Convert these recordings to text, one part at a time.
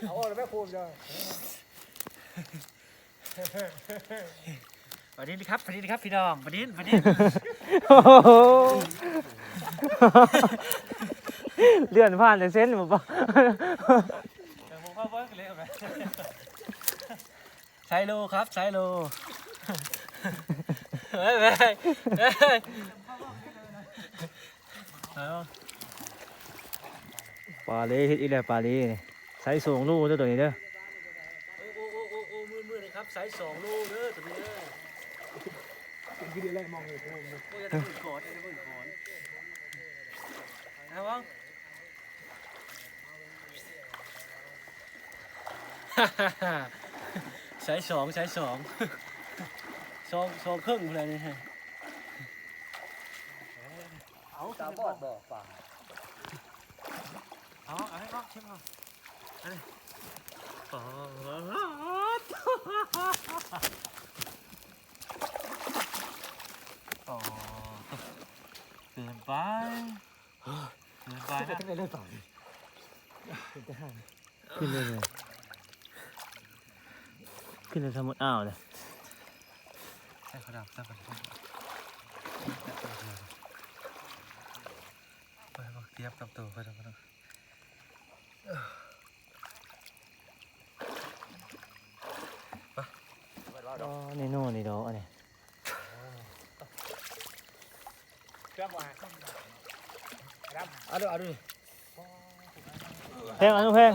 ອົາອອກແລ້ວແມ່ໂຄມເຈົ້າ. ປານິນຄັບ ປານິນຄັບ ພີ່ນ້ອງ ປານິນ ປານິນ. ເລື່ອນຜ່ານແຕ່ເສັ້ນບໍ່ ບໍ່ ໃຊ້ໂລຄັບ ໃຊ້ໂລ. ເອີຍ ເອີຍ ເອີຍ. ປາເລເຮັດອີກແລ້ວ ປາເລນີ້ ໄຊສອງໂລເດີ້ ໂຕນີ້ເດີ້. ໂອ້ ໂອ້ ໂອ້ ໂອ້ ໂອ້ ມືນໆ ນະຄັບ ໄຊສອງໂລເດີ້ ໂຕນີ້ເດີ້. ກິນໄດ້ແລ້ວ ມອງເຫັນໂອ້ ໂອ້ຍ ຢ່າໄດ້ມືນຂອນ ຢ່າໄດ້ມືນຂອນ. ເອົາ ເອົາ ໄຊສອງ ໄຊສອງ ສອງ ສອງເຄິ່ງພຸ້ນແຫຼະນີ້. ເອົາ ຕາບອດບໍ່ປາ? ເອົາ ເອົາໃຫ້ນ້ອງເຄັມເອົາ ເອົາເລີຍ. ອໍ ອໍ ເກີນໄປ ເກີນໄປນະ. ຂຶ້ນໄດ້ເລີຍ ຂຶ້ນໄດ້ເລີຍ ຂຶ້ນໄດ້ທັງໝົດອ່າວເລີຍ. ໃສ່ຂາດຳ ໃສ່ຂາດຳ ໄປ ບັກຕຽບກັບໂຕຂ້ອຍທຳ ອໍ ນີ້ໂນ່ນີ້ດອກອັນນີ້. ເອົາດູ ເອົາດູ. ແພງ ເອົາດູ ແພງ.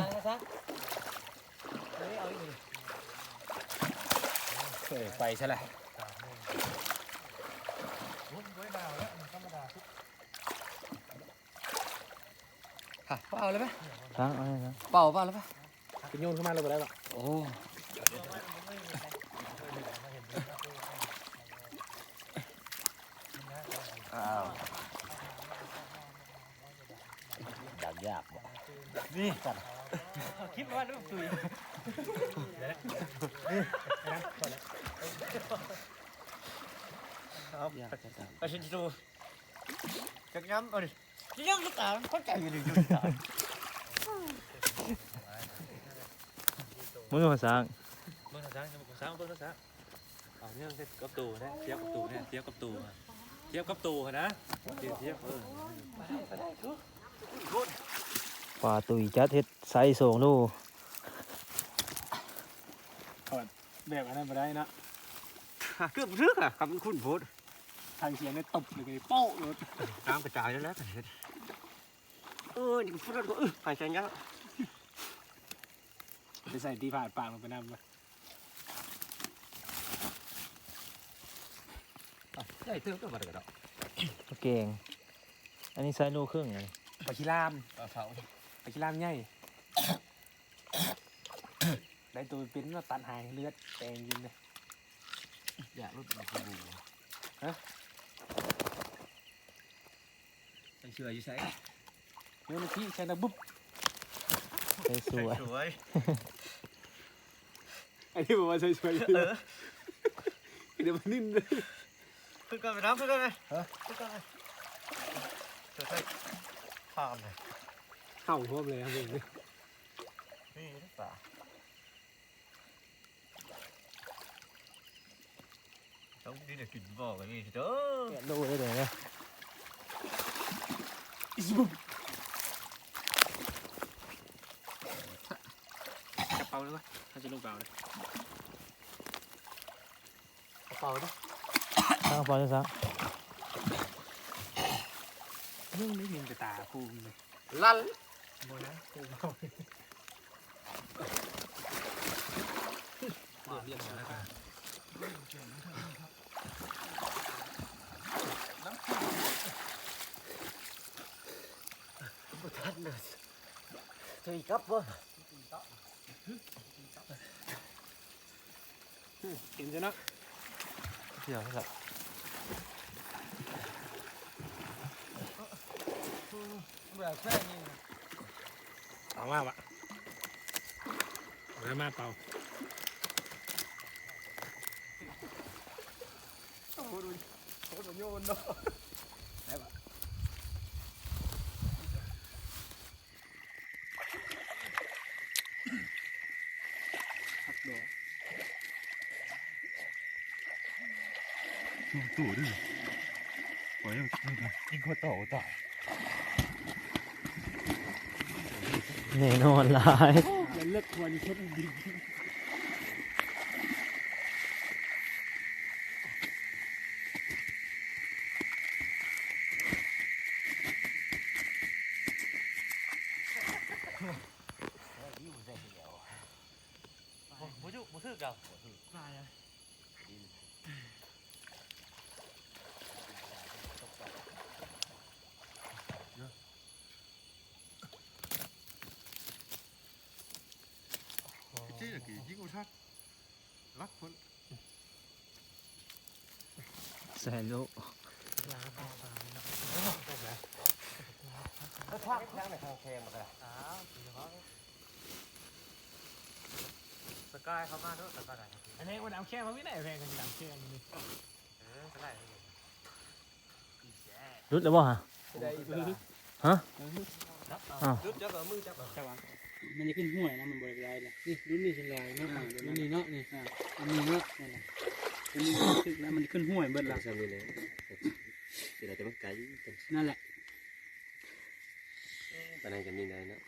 ເອີ ໄປຊະລະ. ເປົ່າເອົາເລີຍໄປ ຕັ້ງເອົາເລີຍນະ ເປົ່າເປົ່າເລີຍໄປ ໄປໂຍນຂຶ້ນມາເລີຍບໍ່ໄດ້ບໍ່? ໂອ້ ອ້າວ ດັກຍາກບໍ່? ນີ້ ເອົາຄລິບມາດູຕຸ້ຍ ເອົາ ຢາກຈະຕາມ ໄປຊິດູ ຈັກຍາມ ເອົາດິ ຍັງຕາມ ເຂົ້າໃຈຢູ່ດີ ຢູ່ຕາມ ເບິ່ງເອົາຊ້າງ ເບິ່ງເອົາຊ້າງ ເບິ່ງເອົາຊ້າງ ເອົາເລື່ອງກັບໂຕນະ ທຽບກັບໂຕນະ ທຽບກັບໂຕ ທຽບກັບໂຕຫັ້ນນະ ທຽບ ທຽບ ເອີ ປາຕຸ້ຍຈັດເຮັດໄຊສອງໂລ ຖອດແບບອັນນັ້ນບໍ່ໄດ້ເນາະ ເກືອບບໍ່ຖືກອະ ຄັນມັນຂຸ້ນໂພດ ທາງສຽງໄດ້ຕົບເລີຍໂປ້ໂລດ ນ້ຳກະຈາຍແລ້ວແຫຼະ ເອີ່ ນີ້ກໍຟຸດ ເອີ ຫາຍໃຈຍາກ ໄປໃສ່ທີ່ຜາດປາກລົງໄປນຳ ໃຫຍ່ເຕີບເດີ ປາກະດອກ ປາແກງ ອັນນີ້ໃສ່ໂລເຄິ່ງ ອັນນີ້ ປາຂີ້ລາມ ປາເຜົາ ປາຂີ້ລາມໃຫຍ່ ໄດ້ໂຕເປັນໆ ມາຕັດຫາຍເລືອດແປງກິນເລີຍ ຢາກຫຼຸດ ຮະ? ໃສ່ເສື້ອຢູ່ໃສ? ໂຍນທີ່ໃສ່ນະ ບຶບ ໃສ່ສວຍ ໃສ່ສວຍ ອັນນີ້ບອກວ່າໃສ່ສວຍ ເອີ ດຽວມັນນິ້ນເລີຍ ຂຶ້ນກ່ອນໄປນຳ ຂຶ້ນກ່ອນໄປ ຮະ? ຂຶ້ນກ່ອນໄປ ເສື້ອໃສ່ ພາມເລີຍ ເຫົ່າພ້ອມເລີຍ ນີ້ປາ ຕ້ອງກິນ ກິນບໍ່ກັນນີ້ເດີ ແກະໂລໄດ້ເດີ ຈັບເປົາເລີຍວະ ຖ້າຈະລົງເປົາເລີຍ ເອົາເປົາເດີ ເອົາເປົາເລີຍຊະ ຍັງໄດ້ຍິນແຕ່ຕາພູມເລີຍ ລັນ ບໍ່ນະ ໂດດລຽນມາແລ້ວກະ ບໍ່ທັນນະ ຈະກັບບໍ່? ເຫັນຊະເນາະ ດຽວລະ ເບື່ອແຄ່ນີ້ ເອົາມາວະ ເອົາມາເປົ່າ ໂອ້ໂຫ ໂຫດບໍ່ໂຍນເນາະ ໄດ້ປະ? ຜັກດອກ ໂຕເດີ ຂ້ອຍຍັງກິນ ກິນຂ້ອຍຕໍ່ບໍ່ຕາຍ ແນ່ນອນຫຼາຍ ເລິກກວ່ານີ້ ເຮັດດິນ. ບໍ່ຢູ່ ບໍ່ຖືກດອກ ບໍ່ຖືກ ຫຼາຍ ເຈົ້າ ກີ້ຍິງບໍ່ທັກ ລັກພຸ້ນ ແຊໂລ ແລ້ວພາກທາງໃນທາງແຄມບໍ່ໄດ້ ສະກາຍເຂົ້າມາເດີ ສະກາຍ ອັນນີ້ມັນເອົາແຄມມາວິໄລ ແພງກັນຊິດຳແຄມນີ້ ເອີ ສະກາຍ ຫຼຸດແລ້ວບໍ່ຫະ? ໄດ້ຢູ່ ຮະ? ອ້າວ ຫຼຸດ ຈັບເອົາ ມືຈັບເອົາ ຈັບເອົາ ມັນຈະຂຶ້ນຫ້ວຍນະ ມັນບໍ່ໄດ້ຫຼາຍເດ້ ນີ້ ລຸ້ນນີ້ຊິຫຼາຍເນາະ ອ່າ ລຸ້ນນີ້ເນາະ ນີ້ ອ່າ ອັນນີ້ເນາະ ນັ້ນແຫຼະ ອັນນີ້ຖືກແລ້ວ ມັນຂຶ້ນຫ້ວຍເບິດລະ ສ່ຳນີ້ແຫຼະ ຊິໄດ້ແຕ່ມັນໄກກັນ ນັ້ນແຫຼະ ປານນັ້ນກໍມີໄດ້ເນາະ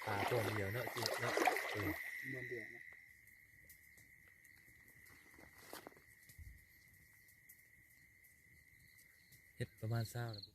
ປາບ່ອນດຽວເນາະ ເນາະ ບ່ອນດຽວເນາະ. ເຮັດປະມານຊາວແລ້ວ.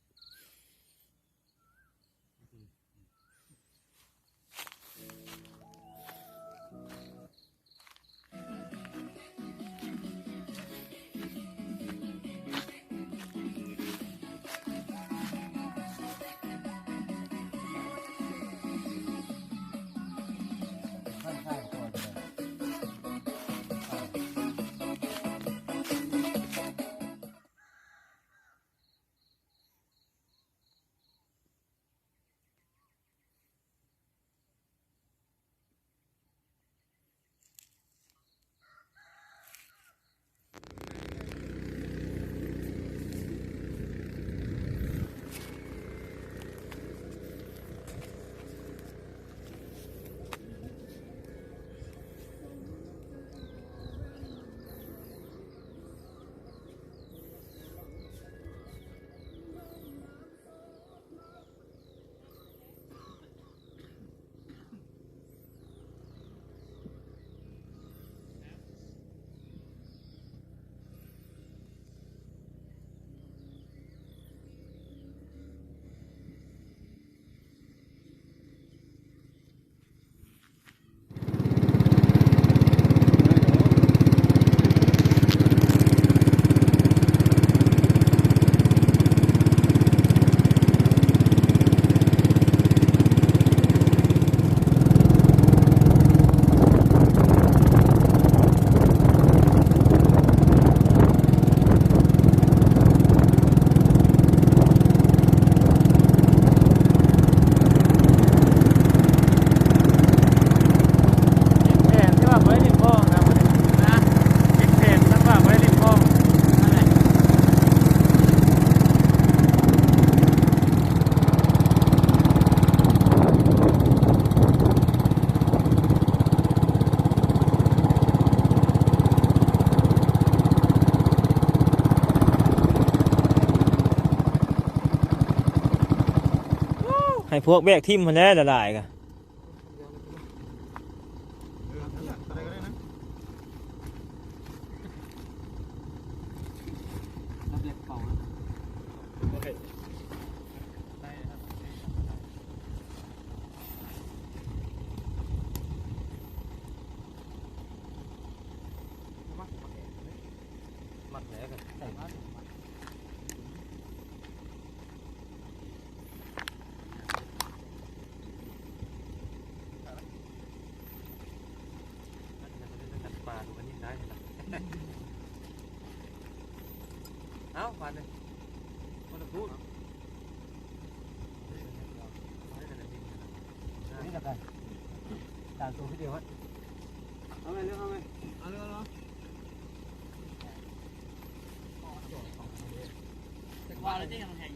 ໃຫ້ພວກແບກຖິ້ມຫັ້ນແຫຼະຫຼາຍໆກະ ມັດແຫຼະ ເອົ້າ ບາດນີ້ ຄົນລະຜູ້ ນີ້ລະກັນ ຕາມໂຕຄືດຽວ ເອົາໄປເລີຍ ເອົາໄປ ເອົາເລີຍ ເອົາເລີຍ ແຕ່ວ່າລະຈະຍັງແທງ